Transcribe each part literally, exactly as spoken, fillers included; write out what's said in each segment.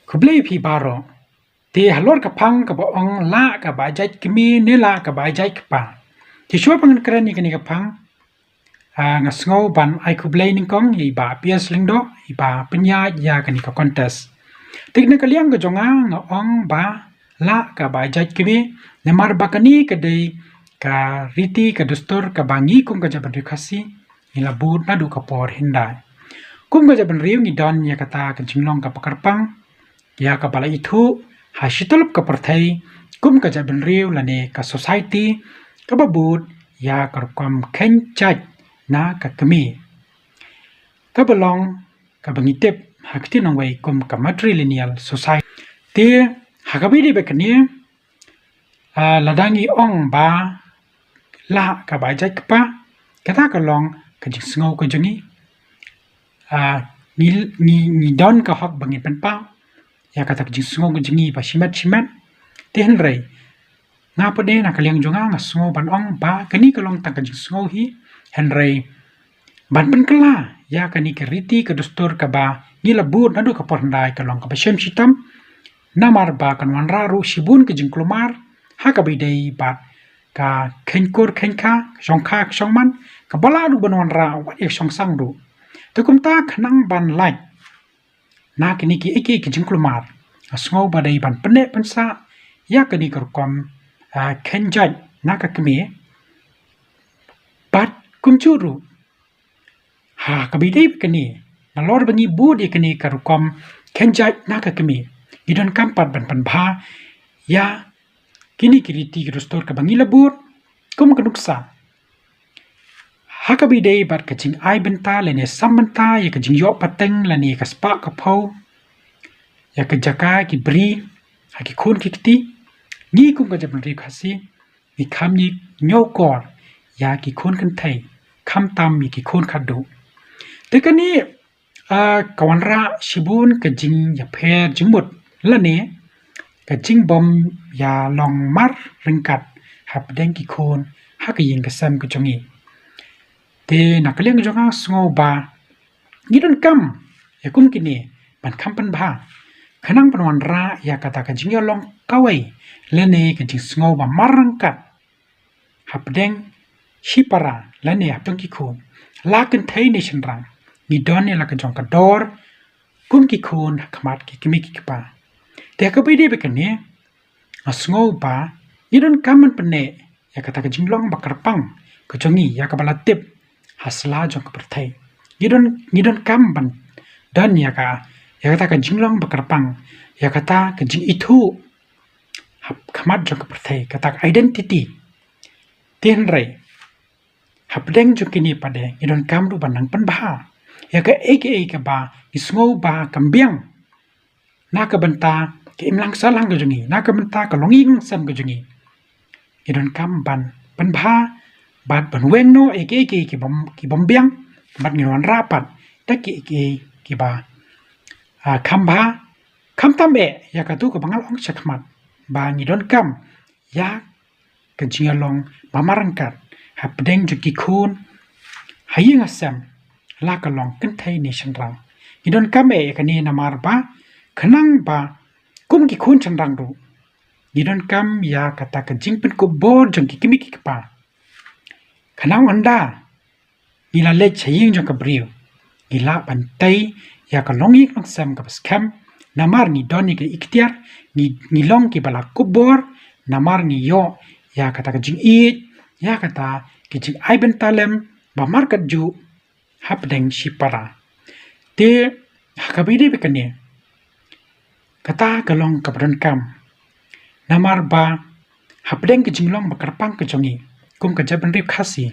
Khublei phi baroh. Te halor ka phang kaba ong lah kaba jait kmie ne lah kaba jait kpa. Te shuwa ba ngan kren ïa kane ka phang, ah, nga sngew ban ai khublei nyngkong ïa i Bah Pius Lyngdoh, i ba pynïaid ïa kane ka contest. Te na ka liang ka jong nga nga ong ba lah kaba jait kmie, namar ba kane ka dei ka riti ka dustur kaba ngi kum ka jaitbynriew Khasi ngi la bud naduh ka por hyndai. Kum ka jaitbynriew ngi don ïa kata ka jinglong kaba kyrpang ïa kaba la ithuh ha shityllup ka pyrthei kum ka jaitbynriew lane ka society kaba bud ïa ka rukom kheiñ jait na ka kmie, kaba long kaba ngi tip ha ka ktien nongwei kum ka matrilineal society. Te ha kaba ïadei bad kane, ah, lada ngi ong ba lah kaba jait kpa, kata ka long ka jingsngew ka jong ngi. Ah, ngi, ngi, ngi don ka hok ba ngin pynpaw ïa kata ka jingsngew ka jong ngi ba shimet shimet. Te hynrei nga pat de na ka liang jong nga nga sngew ban ong ba kane ka long tang ka jingsngew hi, hynrei ban pynkylla ïa kane ka riti ka dustur kaba ngi la bud naduh ka por hyndai ka long kaba shem shitom, namar ba kan wanrah ruh shibun ka jingkulmar ha kaba ïadei bad ka kheiñ kur kheiñ kha, ka shong kha ka shong man, kaba lah ruh ban wanrah wat ïa ka shong sang ruh. Te kumta khnang ban lait na kine kiei kiei ki jingkulmar, nga sngew ba dei ban pynneh pynsah ïa kane ka rukom, ah, kheiñ jait na ka kmie. Bad kumjuh ruh ha kaba ïadei bad kane, nalor ba ngi bud ïa kane ka rukom kheiñ jait na ka kmie, ngi donkam pat ban pynbha ïa kine ki riti ki dustur kaba ngi la bud kum ka nuksa. Ha kaba ïadei bad ka jingai bynta lane sam bynta ïa ka jingïoh pateng lane ka spah ka phew ïa ka jaka ki bri ha ki khun ki kti, ngi kum ka jaitbynriew Khasi ngi kham ïa ñiewkor ïa ki khun kynthei, khamtam ïa ki khun khadduh. Te kane, ah, ka wanrah shibun ka jingïapher jingmut lane ka jingbym ïalong marryngkat hapdeng ki khun ha ka ïing ka sem ka jong ngi. Te na ka liang jong nga sngew ba ngi donkam ïa kum kine ban kham pynbha khnang ban wanrah ïa kata ka jingïalong kawei lane ka jingsngew ba marryngkat hapdeng shipara lane hapdeng ki khun, la kynthei ne shynrang. Ngi don ïa la ka jong ka dor kum ki khun ha khmat ki kmie ki kpa. Te ha kaba ïadei bad kane, nga sngew ba ngi donkam ban pynneh ïa kata ka jinglong ba kyrpang ka jong ngi ïa kaba la tip ha sla jong ka pyrthei. Ngi don, ngi donkam ban don ïa ka, ïa kata ka jinglong ba kyrpang, ïa kata ka jingithuh ha khmat jong ka pyrthei, kata ka identity. Te hynrei hapdeng jong kine pat de ngi donkam ruh ban nang pynbha ïa kaei kaei kaba ngi sngew ba kam biang na ka bynta ka imlang sahlang ka jong ngi, na ka bynta ka longïing longsem ka jong ngi. Ngi donkam ban pynbha bad ban weng noh ïa kiei kiei ki bym, ki bym biang, bad ngin wanrah pat da kiei kiei kiba, ah, kham bha, khamtam eh ïa katu kaba nga la ong shakhmat ba ngi donkam ïa ka jingïalong ba marryngkat hapdeng jong ki khun ha ïing ha sem, la ka long kynthei ne shynrang. Ngi donkam eh ïa kane namar ba khnang ba kum ki khun shynrang ruh ngi donkam ïa kata ka jingpynkup bor jong ki kmie ki kpa. Khnang ynda ngi la leit sha ïing jong ka briew, ngi lah ban tei ïa ka longïing longsem kaba skhem, namar ngi don ïa ka iktiar, ngi, ngi long kiba la kup bor, namar ngi ïoh ïa kata ka jingïeit, ïa kata ka jingai bynta lem ba markatjuh hapdeng shipara. Te ha kaba ïadei bad kane, kata ka long kaba donkam, namar ba hapdeng ka jinglong ba kyrpang ka jong ngi kum ka jaitbynriew Khasi,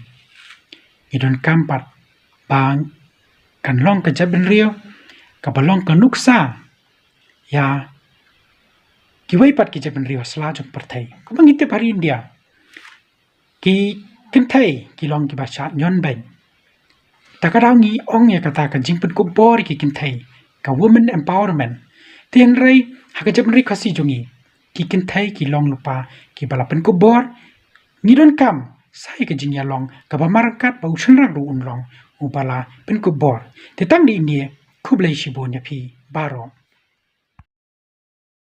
ngi donkam pat ba kan long ka jaitbynriew kaba long ka nuksa ïa kiwei pat ki jaitbynriew ha sla jong ka pyrthei. Kumba ngi tip ha ri India, ki kynthei ki long kiba shah ñion beiñ. Ta ka daw ngi ong ïa kata ka jingpynkup bor ïa ki kynthei, ka women empowerment. Te hynrei ha ka jaitbynriew Khasi jong ngi, ki kynthei ki long lypa kiba la pynkup bor. Ngi donkam sa ïa ka jingïalong kaba markatjuh ba u shynrang ruh un long uba la pynkup bor. Te tang dei ine, khublei shibun ïa phi baroh.